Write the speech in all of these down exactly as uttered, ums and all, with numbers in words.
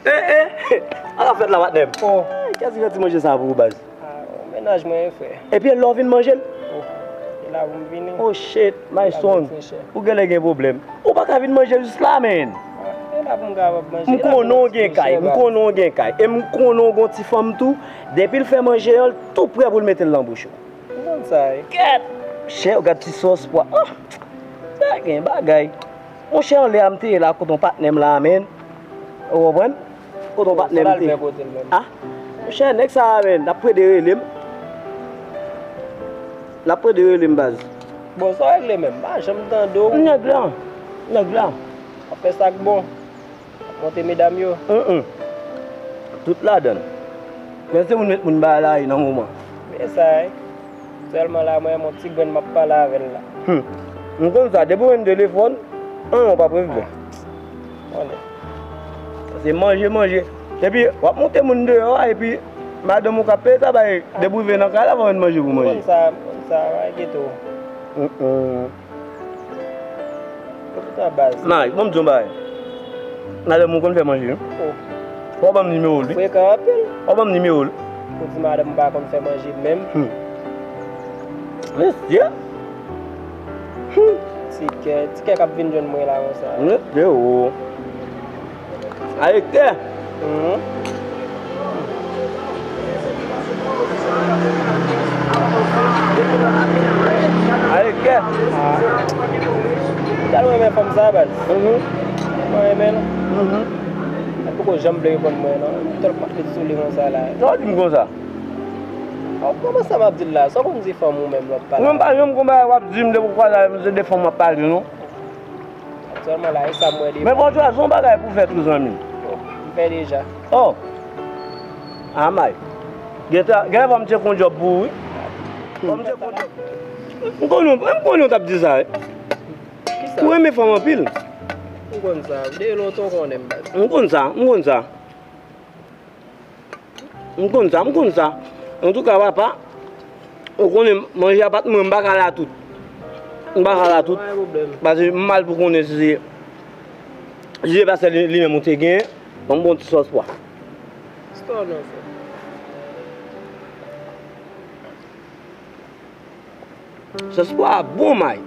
Eh, eh, sa k ap fèt la, patnè m? Oh. Kiyès ki fè ti manje sa pou ou, baz? Ah, mennaj mwen, frè. Epi lè w vin manje l? Oh, e la pou m vini. Oh shit, my son. Ou genlè gen pwoblèm. Ou pa ka vin manje jis la, man. Ah, e la pou m kapab manje. M konnen w gen kay, m konnen w gen kay. E m konnen w gen ti fanm tou. Depi l fè manje an, l tou prè pou l mete l nan bouch ou. M konn sa, wi. Kèt! Chè, ou gad ti sòs pwa. Ah! Sa gen bagay. Monchè, anlè a m te ye la kote yon patnè m la, man. Ou konprann? Kote yon patnè m te ye. Ah, monchè, nèg sa a, man, l ap plede rele m. L ap plede rele m, baz. Bon, sa w regle menm? M pa janm tande w. Nèg la, nèg la. W ap fè sa k bon. Monte medam yo. Hum, hum. Tout ladann. Men se moun met moun ba la nan moman. Men sa, wi. Sèlman la, mwen, yon ti grenn m ap pale avè l la. Hmm. M konn sa, depi w jwenn telefòn, an, w p ap regle. Konnen. Se manje, manje. Epi, w ap monte moun deyò a, epi madanm ou k ap peye sa, bay, depi w rive nan kay la, fò w jwenn manje pou manje. M konn sa, m konn sa, pa enkyete w. Hum, hum. Mari, ban m di w yon bagay. Madanm ou konn fè manje, wi. Oh. Fò w ban m nimewo l, wi. Frekan anpil. Fò w ban m nimewo l. Ou di madanm ou pa konn fè manje menm. Hmm. Mesye. Hmm. Ti kè, ti kè k ap vin jwenn mwen la konsa. Mesye, o. Alèkè. Mhm. Alèkè. Ah. Ou tal renmen fanm sa, baz. Mhm. Mwen renmen l. Mhm. Li poko janm vle reponn mwen, non. M twòp pale sou li konsa la. Sa w di m konsa? Oh, kòman sa m ap di l la? Sa w konn di fanm ou menm lè w ap pale? Mwen m pa janm konn bagay w ap di m depi w kwaze avè m, se de fanm w ap pale, non. Aktyèlman la, e sa m wè deja. Men fò w chwazi yon bagay pou w fè tou, zanmi. M fè deja. Oh! Amay. Gen ta, gen fò m tcheke yon djòb pou ou, wi. Fò m tcheke yon djòb. M konnen, m konnen w t ap di sa, wi. Kisa? Ou renmen fanm anpil. M konn sa. Depi lontan w konnen m, baz. M konn sa, m konn sa. M konn sa, m konn sa. Antouka, papa, ou konnen manje a pa t mwen, m pa ka la tout. M pa ka la tout. Pa gen pwoblèm. Paske m mal pou konnen si se, si se pa sèl li, li menm ou te genyen. Ban m bon ti sòs pwa. Sòs pwa a bon, may.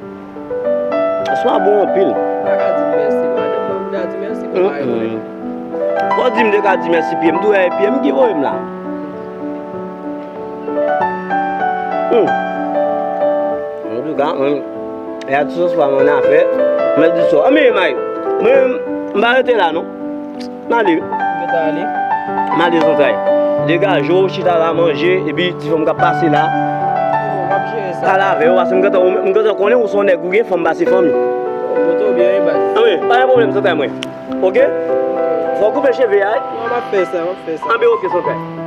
Sòs pwa a bon anpil. Ou pa ka di m mèsi, madanm mwen, ou ta di mèsi pou bagay mwen. Mm-mm. Fò w di m te ka di mèsi pye m, tou e pye m ki voye m la. Hmm. Antouka, mwen, e a ti sòs pwa mwen afè. Mèt di sò. Anben, may. Mwen, m pa rete la, non. M ale. Ou gentan ale? M ale zantray. Degaje w, chita la, manje, epi ti fanm k ap pase la. Oh, m ap jere sa. Pale avè yo, paske m gentan, m gentan konnen ou se yon nèg, ou gen fanm pase fanmi. Oh, pote w byen, wi, baz. Anben, pa gen pwoblèm, zantray mwen. Oke? Fò w koupe cheve a, wi. Non, m ap fè sa, m ap fè sa. Anben, oke, zantray.